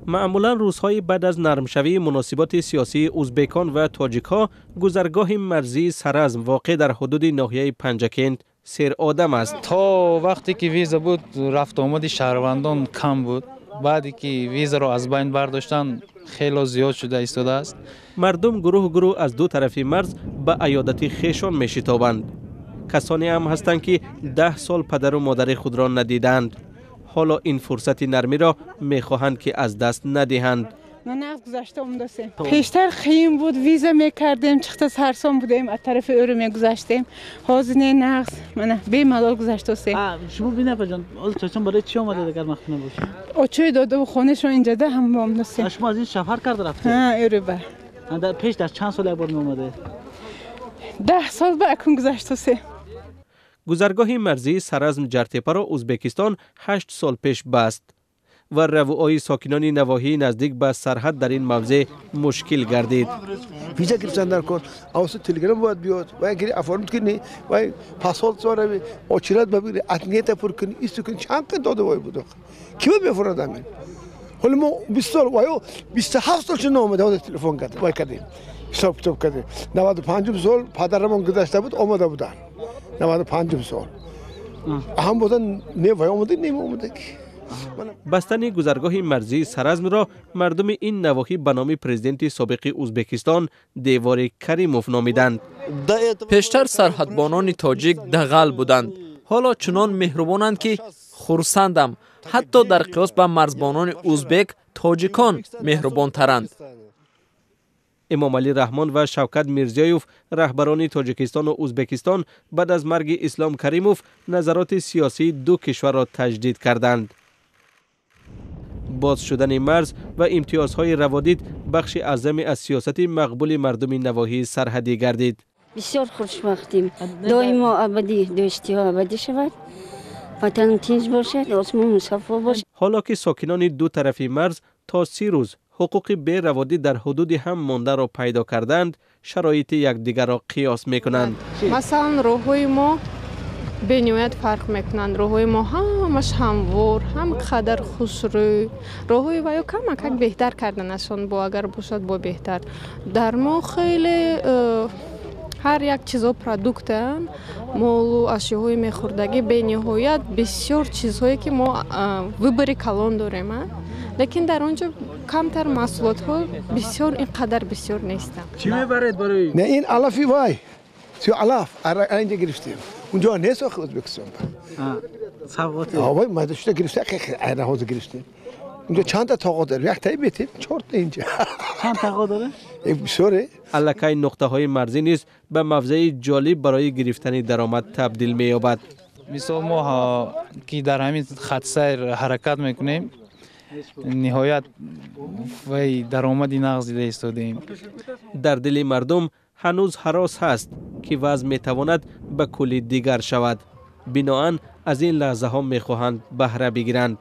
Маъмулан рӯзҳои баъд аз нармшавии муносиботи сиёсии узбекон ва тоҷикҳо гузаргоҳи марзии Саразм воқеъ дар ҳудуди ноҳияи Панҷакент серодам аст. То вақте ки виза буд, рафтуомади шаҳрвандон кам буд. Баъде ки визаро аз байн бардоштанд, хело зиёд шуда истодааст. Мардум гурӯҳ гурӯҳ аз ду тарафи марз ба аёдати хешон мешитобанд. Касоне ҳам ҳастанд, ки 10 сол падару модари худро надидаанд. Ҳоло ин фурсати нармиро мехоҳанд, ки аз даст надиҳанд. Нағз гузашта омадасем. Пештар қиин буд, виза мекардем, чихта сарсон будем, аз тарафи ӯро мегузаштем. Ҳозир не, нағз, мана бемалол гузаштасем. Шумо бинапаҷон, ҳозир чачон барои чӣ омадед, агар махфӣ набошад? Очои додаву хонашон инҷада ҳам омадасем. Шумо аз ин сафар карда рафтед? Ҳа, ӯро ба. Пеш дар чанд сол як бор меомадед? 10 сол ба акун гузаштасем. Гузаргоҳи марзии Саразм Ҷартепаро Узбекистон 8 сол пеш баст ва равуои сокинони навоҳии наздик ба сарҳад дар ин мавзеъ мушкил гардид. Виза гирифтан дар кор, аввал телеграм бояд биёд, вай гири оформить кунӣ, вай посольство рави, очередь бигири, анкета пур кунӣ, исту кунӣ, чанд қин дода вой буд. Ки мефурад амин? Ҳоло мо 20 сол, вайо 27 сол шуд наомада, ҳозир телефон кард, вай кардем, ҳисоб китоб кардем. 95 сол падарамон гузашта буд, омада буданд. 95 сол. Ҳам бозан не вай омада, не омада. Бастани гузаргоҳи марзии Саразмро мардуми ин навоҳӣ ба номи президенти собиқи Узбекистон Девори Каримов номиданд. Пештар сарҳадбонони тоҷик дағал буданд, ҳоло чунон меҳрубонанд, ки хурсандам. Ҳатто дар қиёс ба марзбонони узбек тоҷикон меҳрубонтаранд. Эмомалӣ Раҳмон ва Шавкат Мирзиёев, раҳбарони Тоҷикистону Узбекистон, баъд аз марги Ислом Каримов назароти сиёсии ду кишварро таҷдид карданд. Боз шудани марз ва имтиёзҳои раводид бахши аъзаме аз сиёсати мақбули мардуми навоҳии сарҳадӣ гардид. Бисёр хушбахтем. Доимо абадӣ дӯстиҳо абадӣ шавад, ватан тинҷ бошад, осмон мусаффо бошад. Ҳоло ки сокинони ду тарафи марз то 30 рӯз ҳуқуқи бераводид дар ҳудуди ҳам мондаро пайдо карданд, шароити якдигарро қиёс мекунанд. Масалан, роҳҳои мо бениҳоят фарқ мекунанд. Роҳҳои мо ҳамаш ҳамвор, ҳам қадар хушрӯй. Роҳҳои ваё камакак беҳтар карданашон бо агар бошад, бо беҳтар. Дар мо хеле ҳар як чизо продуктаанд, молу ашёҳои мехӯрдагӣ бениҳоят бисёр, чизҳое ки мо выбори калон дорем, лекин дар он ҷо камтар маҳсулотҳо бисёр, ин қадар бисёр нестанд. Чӣ мебаред барои? Не, ин алафи вай, алаф инҷа гирифтем, унҷо нест охи Ӯзбекистон. Савғоти? Вай майда шуда гирифта, ҳозир гирифтем. Унҷо чандта тоғо дорем, яктаи бетем, чорта инҷа. Чанд тоғо дорем? Бисёре. Аллакай нуқтаҳои марзӣ низ ба мавзеи ҷолиб барои гирифтани даромад табдил меёбад. Мисол, мо ки дар ҳамин хатсайр ҳаракат мекунем, ниҳоят вай даромади нағз дида истодаем. Дар дили мардум ҳанӯз ҳарос ҳаст, ки вазъ метавонад ба кулли дигар шавад. Биноан аз ин лаҳзаҳо мехоҳанд баҳра бигиранд.